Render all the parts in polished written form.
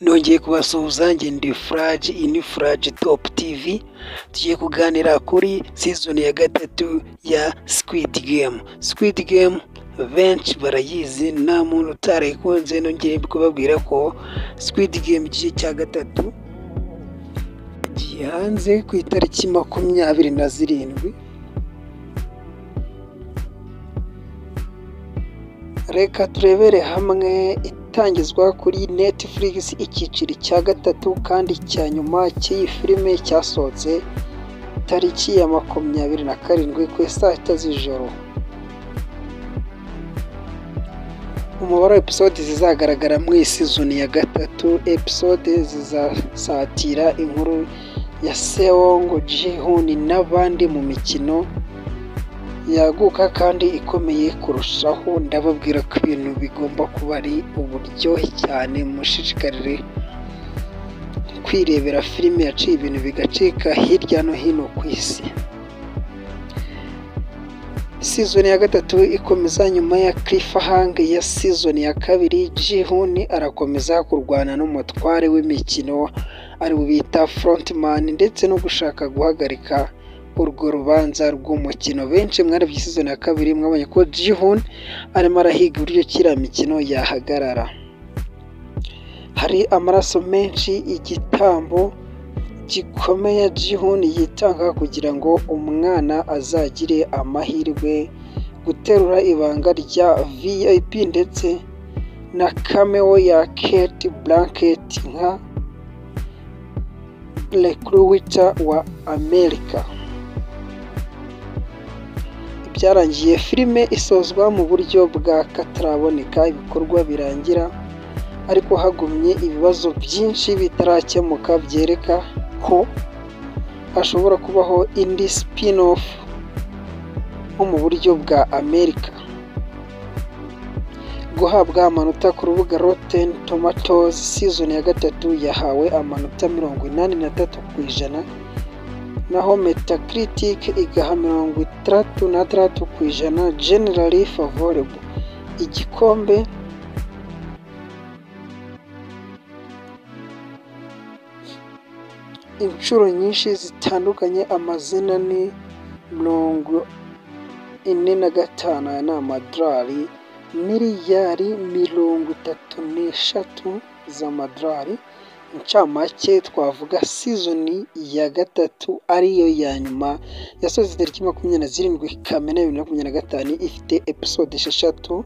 Nongeye kubasuhuza, njye ndi Furaji, iyi ni Furaji Top TV. Tugiye kuganira kuri season ya gatatu ya Squid Game. Squid Game benshi barayizi, nta muntu utarayikunze. Nongeye kubabwira ko Squid Game igice cya gatatu giye hanze ku itariki 27. Reka turebere hamwe itangizwa kuri Netflix, icyiciro cya gatatu kandi cya nyuma cy'iyi filime cyasohotse tariki ya 27 ku saa 6 z'ijoro. Umubare wa episode zizagaragara muri iyi season ya gatatu, episode zizasatira inkuru ya Seong Gi-hun n'abandi mu mikino yaguka kandi ikomeye kurushaho. Ndababwira ko ibintu bigomba kuba ari uburyohe cyane, mushishikarire kwirebera filime yaciye ibintu bigacika hirya no hino ku isi. Season ya gatatu ikomeza nyuma ya cliffhanger ya season ya kabiri. Gi-hun arakomeza kurwana n'umutware w'imikino ari we bita Frontman, ndetse no gushaka guhagarika urwo rubanza rw'umukino. Benshi mwarebye season ya kabiri mwabonye ko Gi-hun arimo arahiga uburyo kiriya mikino yahagarara. Hari amaraso menshi, igitambo gikomeye Gi-hun yitanga kugira ngo umwana azagire amahirwe guterura ibanga rya VIP, ndetse na cameo ya Cate Blanchett nka recruiter wa Amerika. Byarangiye filime isozwa mu buryo bwa kataraboneka, ibikorwa birangira ariko hagumye ibibazo byinshi bitarakemuka, byereka ko hashobora kubaho indi spin-off nko mu buryo bwa Amerika. Guhabwa amanota ku rubuga Rotten Tomatoes, season ya gatatu yahawe amanota 83%, naho Metacritic igaha 66% generally favorable. Igikombe inshuro nyinshi zitandukanye, amazina ni 45, aya ni amadolari miliyari 33 z'amadolari. Incamake twavuga season ya gatatu ariyo ya nyuma yasoze tariki 27 Kamena 2025, ifite episode 6,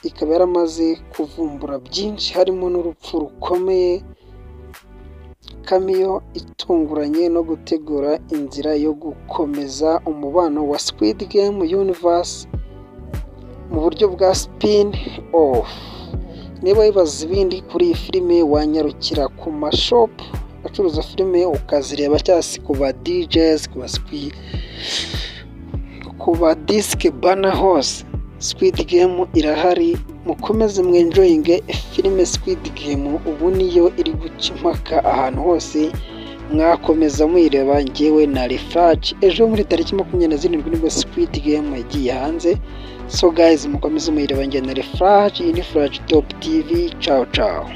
ikaba yaramaze kuvumbura byinshi harimo n'urupfu rukomeye, cameo itunguranye no gutegura inzira yo gukomeza umubano wa Squid Game Universe mu buryo bwa spin off. Niba wibaza ibindi kuri iyi filime, wanyarukira ku mashop acuruza filime ukazireba, cyangwa se ku ba DJs, ku ba disc bana hose Squid Game irahari. Mukomeze mwenjoyinge filime Squid Game, ubu niyo iri guca impaka ahantu hose, mwakomeza muyireba. Njyewe na Refrage ejo muri tariki 27 nibwo Squid Game yagiye hanze. So guys, mukomeze muyireba. Njye na Refrage, iyi ni Furaji Top TV. Ciao ciao.